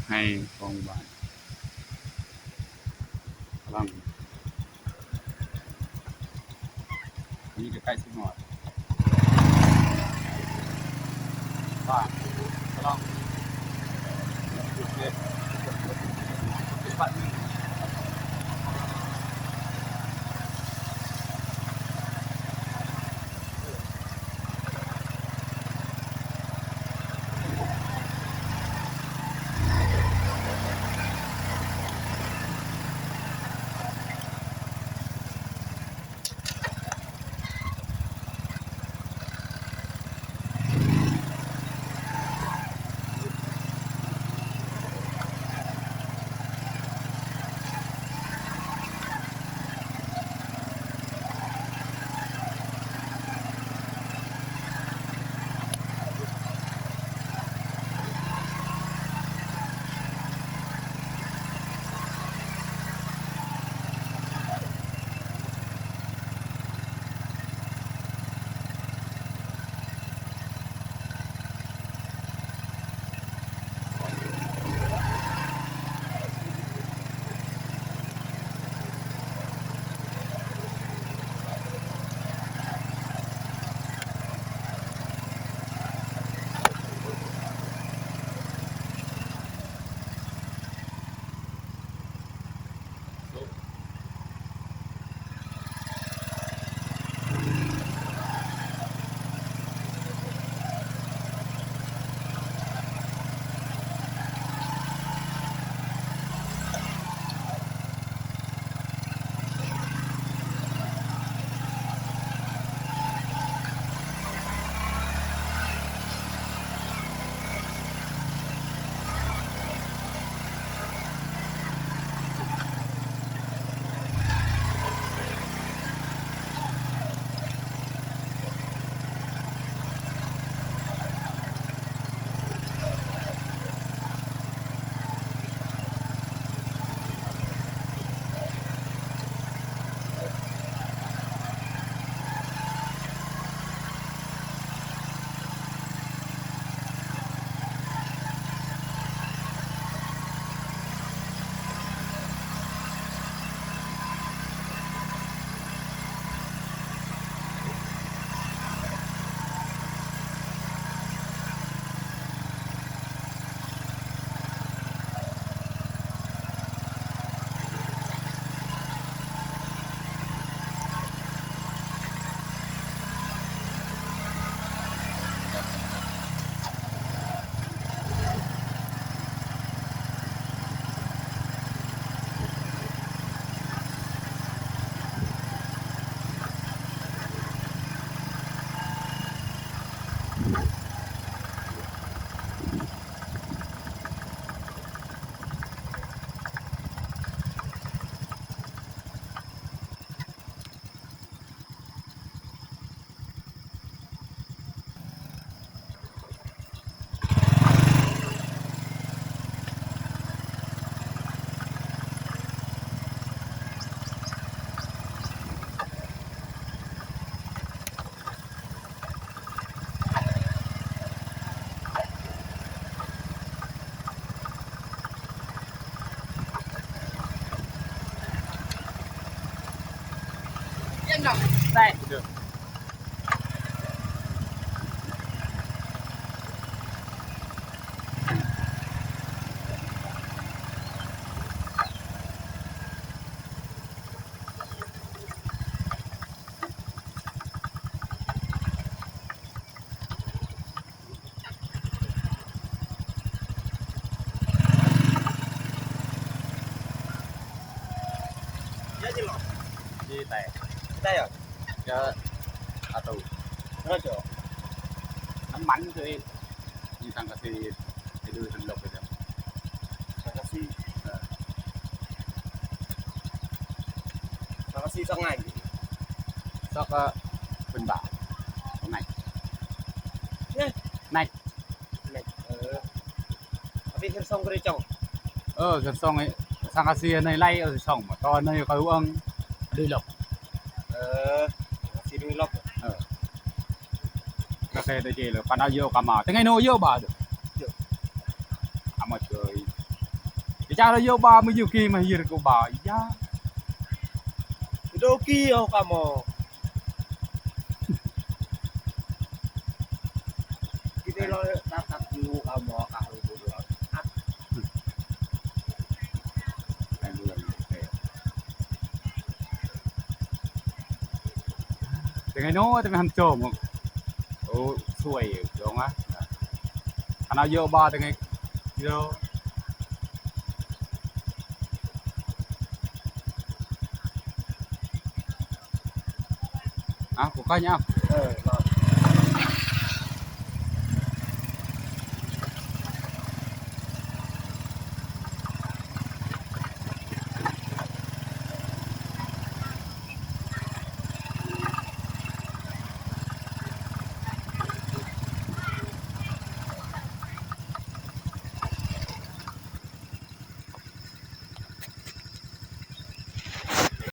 ໃຫ້ຂອງບ້ານ ກຳລັງ ນີ້ກໍໃກ້ຊິຮອດ ບ້ານ ກຳລັງ ເປັນບ້ານ ທີ່ແຕກ ໄດ້ຫຍັງ? ກະອາໂຕ້ ເອີ ເຈົ້າ ນ້ຳມັນຄື ມີສັງກະສີ ໄປດູສັງລົກໄປເດີ ສັງກະສີ ເອີ ສັງກະສີຊອກງ່າຍ ຊອກກໍເປັນບາດ ຊອກງ່າຍ ງ່າຍ ງ່າຍ ເອີ ເອົາໄປເຮັດຊ່ອງກໍໄດ້ເຈົ້າ ເອີ ເຮັດຊ່ອງໃຫ້ ສັງກະສີໃນໄລ່ເອົາຊ່ອງ ມາຕໍ່ໃນເຂົາເອີງ ໄດ້ລັອກ ເອີ ສັງກະສີໄດ້ລັອກ ເອີ. ກະເສດເຈເລີ ປານເອົາເຍອະກະມາ ແຕ່ໄງໂນເຍອະບາດ ເຍອະ ອາມາເຈີຍ Cara yo ba mi yuki ma hir ko ba. Ya. Doki o kamo. Kita lo tatap dulu kamo ka hubur lo. Dengan no, dengan hancur. Oh, suai yo, dong ah. Ana yo ba dengan yo. Ah, bukannya. Eh,